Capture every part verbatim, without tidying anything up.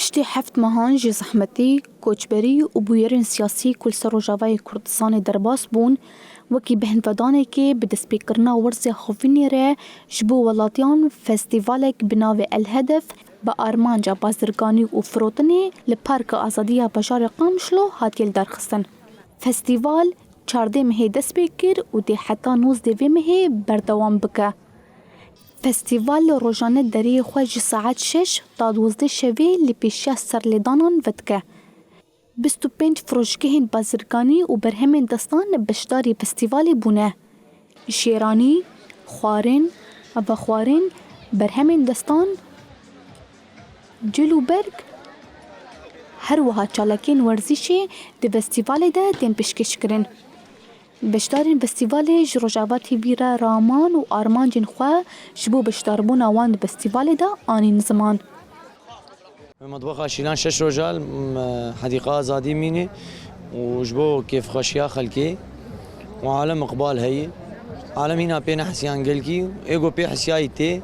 Piştî heft mehan ji zehmetî, koçberî û bûyerên siyasî ku li ser Rojavayê Kurdistanê derbas bûn, wekî bêhnvedanekê bi destpêkirina werzê havînê re ji bo welatiyan festîvalek bi navê El Hedef bi armanca bazirganî û firotinê li Parka Azadiya bajarê Qamişlo hatiye lidarxistin. Festîval çardeh mehê dest pê kir û dê heta nozdeh vê mehê berdewam bike. Festîval rojane deriyê xwe ji saet şeş ta duwazdeh şevê li pêşiya serlêdanan vedike. Bîst û pênc firoşgehên bazirganî û berhemên destan beşdarî festîvalê bûne. Şêranî, xwarin, vevaxwarin, berhemên destan, cil û berg, her wiha çalakiyên werzîşê di festîvalê de tên pêşkêşkirin. Beşdarên festîvalê ji Rojava T V re raman û armancên xwe ji bo beşdarbûna wan di festîvalê de anîn ziman. Em Metbexa Şîlan şeş roja li, m, Hedîqa Azadî mînî û ji bo kêfxweşiya xelkê û alem iqbal heye. Alem hîna pê nehesiyan gelkî, ê ku pê hesiyayî tê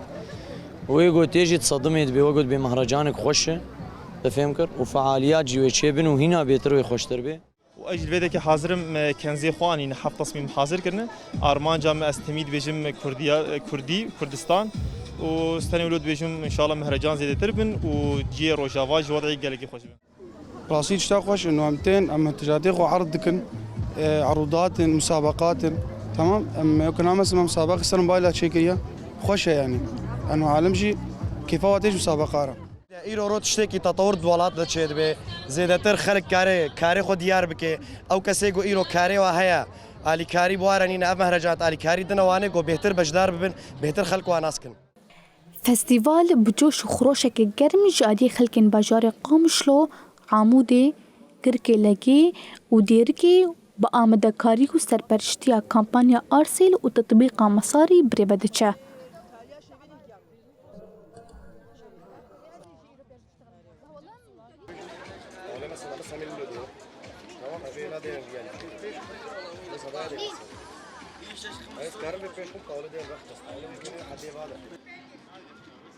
û ê ku tê jî di sedimê dibê, wek got bê mehrecanek xweş e, te fêm kir û fealiyat jî wê çêbin û hîna bêtir wê xweştir bê. û ez jî li vê dekê hazir im, e, kenzê xwe anîne, heft tesmîm hazir kirine. Armanca me ez temî dibêjim Kurdiya, e, Kurdî, Kurdistan û stenê wilo dibêjim înşallah mehrecan zêdetir bin û cihê Rojava ji wed'ê gelekî xweş be. Rastî tişta xweş in û em tên, em tijatê xwe erd dikin, e, erûdat in, musabeqat in. Temam, em weke namesin me musabeqê ser mobayla çêkiriye. Xweş e yanî. Em alem jî kêfa we tê ji musabeqa re. Îro roj tiştekî tetewir di welat de çêdibe. Zêdetir xelk kare, karê xwe diyar bike. Ew kesê ku îro karê wa heye, alîkarî bi wa re nîne, ev mehrecanat alîkarî dine wanê ku bêhtir beşdar bibin, bêhtir xelk wa nas kin. Festîval bi coş û xiroşeke germ ji aliyê xelkên bajarê Qamişlo, Amûdê, Girkê Legê û Dêrikê bi amadekarî û serperiştiya kampanya Arsêl û Tetbîqa Mesarî birêve diçe.